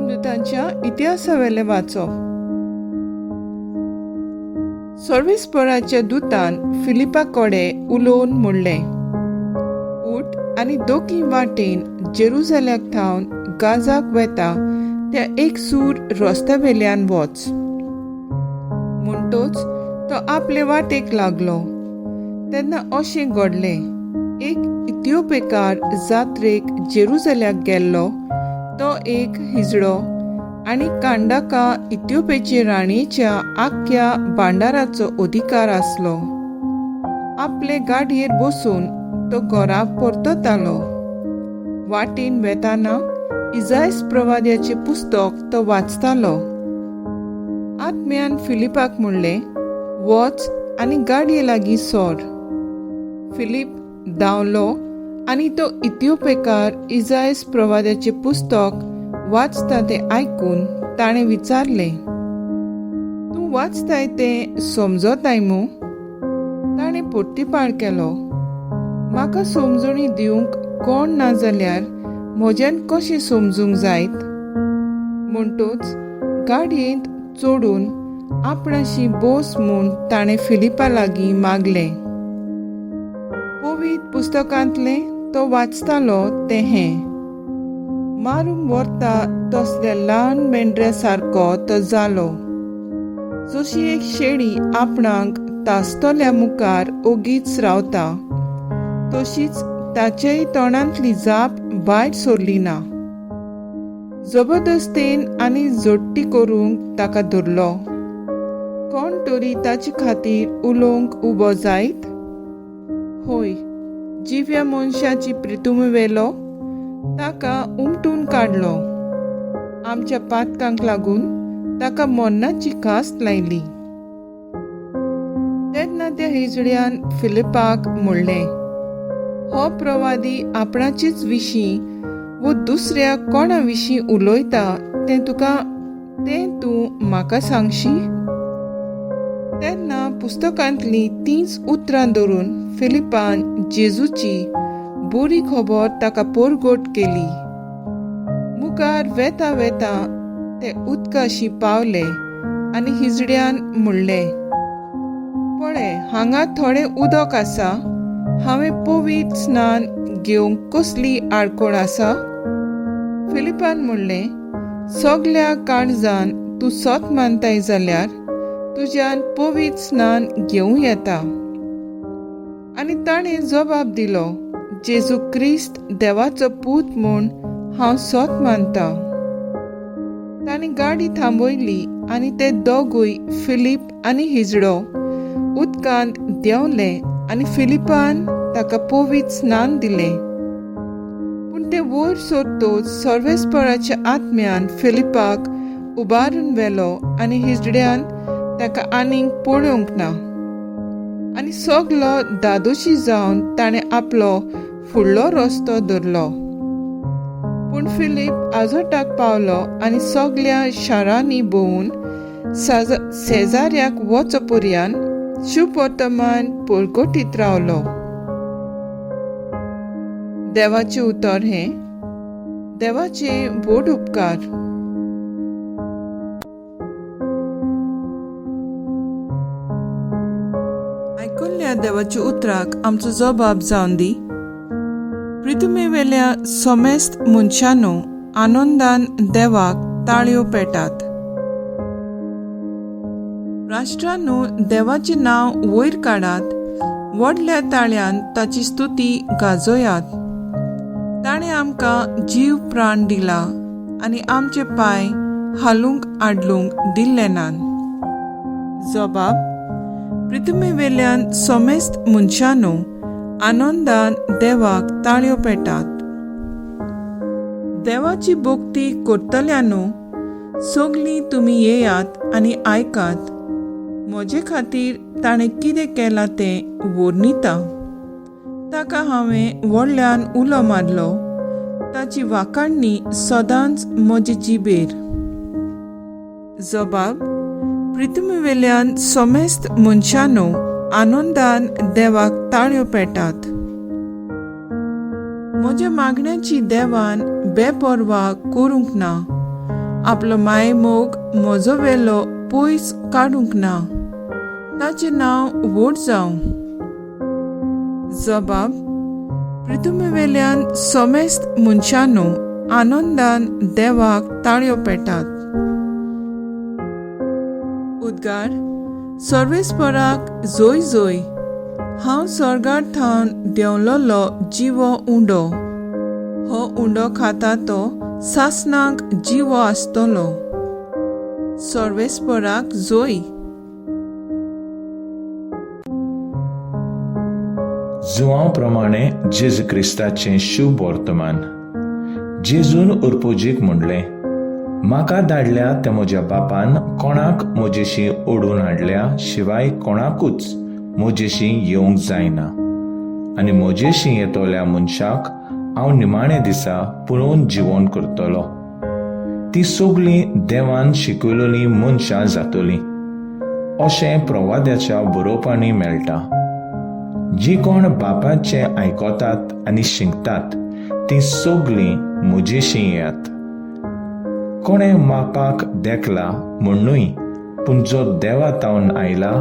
धर्मदूतांच्या इतिहासावेलें वाचप. सर्वेस्पराच्या दुतान फिलिपा कडेन उलोवन म्हणलें, उठ आनी दोकी वाटेन जेरुजाल्याक थावन गाजाक वेता त्या एक सूर रस्त्यावेल्यान वच. म्हणटोच तो आपले वाटेक लागलो. तेन्ना अशें घडलें, एक इथिओपेकार जात्रेक जेरुजाल्याक गेल्लो तो एक हिजडो आनी कांडाका इथिओपेचे राणयेच्या आख्ख्या भांडाराचो अधिकार आसलो. आपले गाडयेर बसून तो घरा परततालो. वाटेन वेताना इजायस प्रवाद्याचें पुस्तक तो वाचतालो. आत्म्यान फिलिपाक म्हणलें, वच आनी गाडये लागीं सोर. फिलीप धांवलो आनी तो इथिओपेकार इजायस प्रवाद्याचें पुस्तक वाचता तें आयकून ताणें विचारलें, तूं वाचताय तें समजताय मू? ताणें पोर्तिपाळ केलो, म्हाका समजणी दिवंक कोण ना जाल्यार म्हज्यान कशें समजूंक जायत? म्हणटूच गाडयेंत चडून आपणाशी बोस म्हूण ताणें फिलिपा लागीं मागलें. पवित्र पुस्तकांतलें तो वाचतालो तें हें, मारूंक व्हरता तसल्या ल्हान मेंढऱ्या सारको तो जालो. जशी एक शेळी आपणाक तासतल्या मुखार ओगीच रावता तशीच ताचेय तोंडांतली जाप भायर सरली ना. जबरदस्तेन आनी जोडटी करूंक ताका धरलो. कोण तरी ताचे खातीर उलोवंक उबो जायत? होय, जिव्या मनशाची प्रितुमेवेलो ताका उमटून काडलो. आमच्या पातकांक लागून ताका मरणाची कास्त लायली. तेन्ना त्या हिजड्यान फिलिपाक म्हणलें, हो प्रवादी आपणाचेच विशीं वो दुसऱ्या कोणा विशीं उलयता तें तुका तें तूं म्हाका सांगशी? तेन्ना पुस्तकांतलीं तींच उतरां धरून फिलिपान जेजूची बरी खबर ताका परगट केली. मुखार वेता वेता ते उदकाशी पावले आनी हिजड्यान म्हणलें, पळय हांगा थोडें उदक आसा, हांवें पवित्र स्नान घेवंक कसली आडखळ आसा? फिलिपान म्हणलें, सगल्या काळजान तूं सत मानताय जाल्यार तुज्यान पवित्र स्नान घेवं येता. आनी ताणें जबाब दिलो, जेजू क्रिस्त देवाचो पूत म्हूण हांव सत मानता. तांणी गाडी थांबयली आनी ते दोगूय फिलीप आनी हिजडो उदकांत देंवले आनी फिलिपान ताका पवित्र स्नान दिलें. पूण ते वयर सोदतोच सर्वेस्पराच्या आत्म्यान फिलिपाक उबारून व्हेलो आनी हिजड्यान ताका आनीक पळोवंक ना. आनी सगलो दादोशी जावन ताणें आपलो फुडलो रस्तो धरलो. पूण फिलीप आजोटाक पावलो आनी सगल्या शारांनी भोंवून शेजाऱ्याक वच पर्यान शुभवर्तमान परगटीत रावलो. देवाचें उतर हें. देवाचे व्हड उपकार. आयकुल्ल्या देवाच्या उतराक आमचो जबाब जावन दी. पृथ्वीवेल्या समेस्त मनशांनो आनंदान देवाक ताळयो पेटात. राष्ट्रांनो देवाचें नांव वयर काडात, व्हडल्या ताळ्यान ताची स्तुती गाजयात. ताणें आमकां जीव प्राण दिला आनी आमचे पांय हालूंक आडलूंक दिल्ले नात. जबाब, पृथ्वीवेल्यान समेस्त मनशांनो आनंदान देवाक ताळयो पेटात. देवाची भक्ती करतल्यानो सगलीं तुमी येयात आनी आयकात, म्हजे खातीर ताणें कितें केलां तें वर्णिता. ताका हांवें व्हडल्यान उलो मारलो, ताची वाखाणणी सदांच म्हजे जिबेर. जबाब, पृथ्वीवेल्यान समेस्त मनशांनो आनंदान देवाक ताळयो पेटात. म्हज्या मागण्याची देवान बेपर्वा करूंक ना, आपलो मायेमोग म्हजो वेलो पयस काडूंक ना. ताचें नांव व्हड जावं. जबाब पृथ्वीवेल्यान समेस्त मनशांनो आनंदान देवाक ताळयो पेटात. उद्गार सर्वेस्पराक जोय जोय. हांव स्वर्गार थावन देंवलोलो जिवो उंडो. हो उंडो खाता तो सासणाक जिवो आसतलो. सर्वेस्पराक जोय. जुवां प्रमाणे जेजू क्रिस्ताचें शुभ वर्तमान. जेजून उरपोजीक म्हणलें, म्हाका धाडल्या त्या म्हज्या बापान कोणाक म्हजेशी ओडून हाडल्या शिवाय कोणाकूच म्हजेशी येवंक जायना, आनी म्हजेशी येतल्या मनशाक हांव निमाणे दिसा पुरोवन जिवोन करतलो. ती सगळीं देवान शिकयलेलीं मनशां जातलीं अशें प्रवाद्याच्या बरोवपांनी मेळटा. जी कोण बापाचें आयकतात आनी शिकतात तीं सगळीं म्हजेशी येयात. कोणें मापाक देखला म्हूण न्हय, पूण जो देवा तावन आयला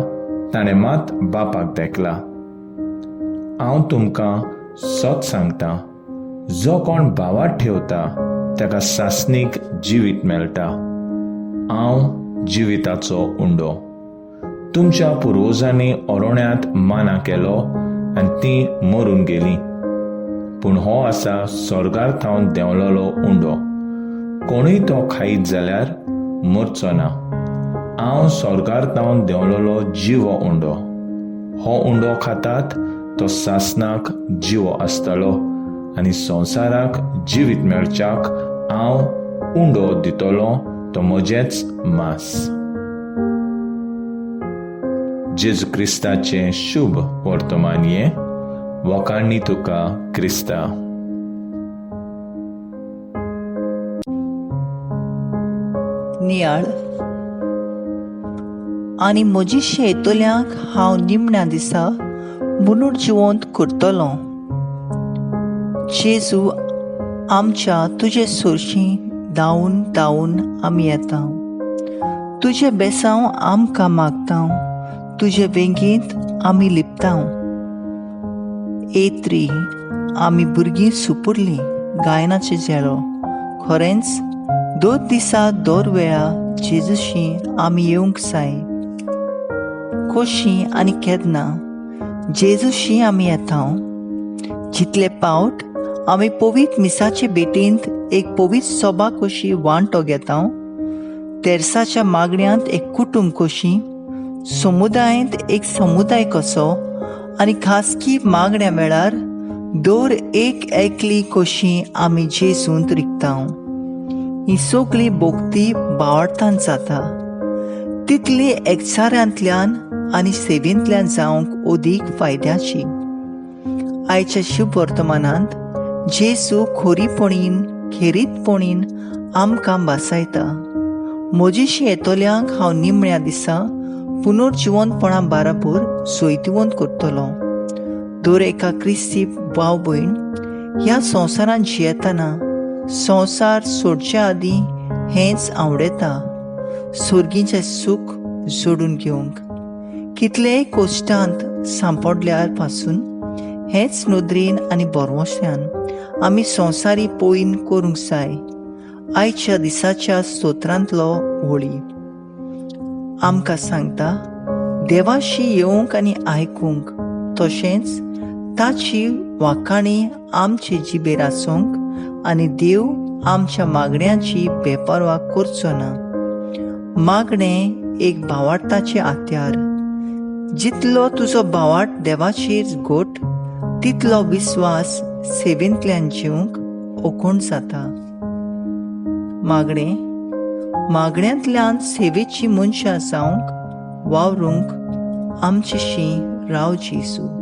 ताणें मात बापाक देखला. हांव तुमकां सत सांगता, जो कोण भावात ठेवता ताका सासणीक जिवीत मेळटा. हांव जिविताचो उंडो. तुमच्या पुर्वजांनी ओरोण्यांत माना केलो आनी तीं मरून गेलीं, पूण हो आसा स्वर्गार थावन देंवलोलो उंडो. कोणूय तो खायत जाल्यार मरचो ना. हांव स्वर्गार थावन देंवलोलो जिवो उंडो. हो उंडो खातात तो सासणाक जिवो आसतलो आनी संवसाराक जिवीत मेळच्याक हांव उंडो दितलो तो म्हजेंच मांस. जेजू क्रिस्ताचें शुभ वर्तमान हें. वखाणी तुका क्रिस्ता. नियाळ. आनी म्हजीशी येतल्यांक हांव निमण्या दिसा पुनर्जिवंत करतलो. जेजू आमच्या तुजे सोरशीं धांवून धांवून आमी येता. तुजें बेसांव आमकां मागता, तुजे वेंगेंत आमी लिपता. एत्री आमी भुरगीं सुपुरलीं गायनाचें झेलो. खरेंच दर दिसा दर वेळा जेजूशी आमी येवंक जाय. खोशी आनी केन्ना जेजूशी आमी येता. जितले पावट आमी पवित्र मिसाचे भेटींत एक पवित्र सभा कशी वांटो घेता, तेर्साच्या मागण्यांत एक कुटुंब कशी, समुदायांत एक समुदाय कसो आनी खासगी मागण्या वेळार दर एक एकली कशी आमी जेजूंत रिगता. ही सगळी भोक्ती भावार्थान जाता तितली एकचारांतल्यान आनी सेवेंतल्यान जावंक अदीक फायद्याची. आयच्या शुभ वर्तमानांत जेजू खोरीपणीन खेरीतपणीन आमकां भासायता. म्हजीशी येतल्यांक हांव निमण्या दिसा पुनर्जिवंतपणा बाराबर जैतिवंत करतलो. दर एका क्रिस्ती भाव भयण ह्या संवसारांत जियेतना संवसार सोडचे आदीं हेंच आवडटा, सोर्गीचें सूख जोडून घेवंक. कितलेय कोश्टांत सांपडल्यार पासून हेच नदरेन आनी भरवंशान आमी संवसारी पयन करूंक जाय. आयच्या दिसाच्या स्तोत्रांतलो होळी आमकां सांगता देवाशी येवंक आनी आयकूंक, तशेंच ताची वाखाणी आमचे जिबेर आसूंक आनी देव आमच्या मागण्यांची बेपर्वा करचो ना. मागणें एक भावार्थाचें हत्यार. जितलो तुजो भावार्थ देवाचेर घट तितलो विस्वास सेवेंतल्यान जिवंक ओकोण जाता. मागणें मागण्यांतल्यान सेवेची मनशां जावंक वावरूंक आमचेशी राव जेजू.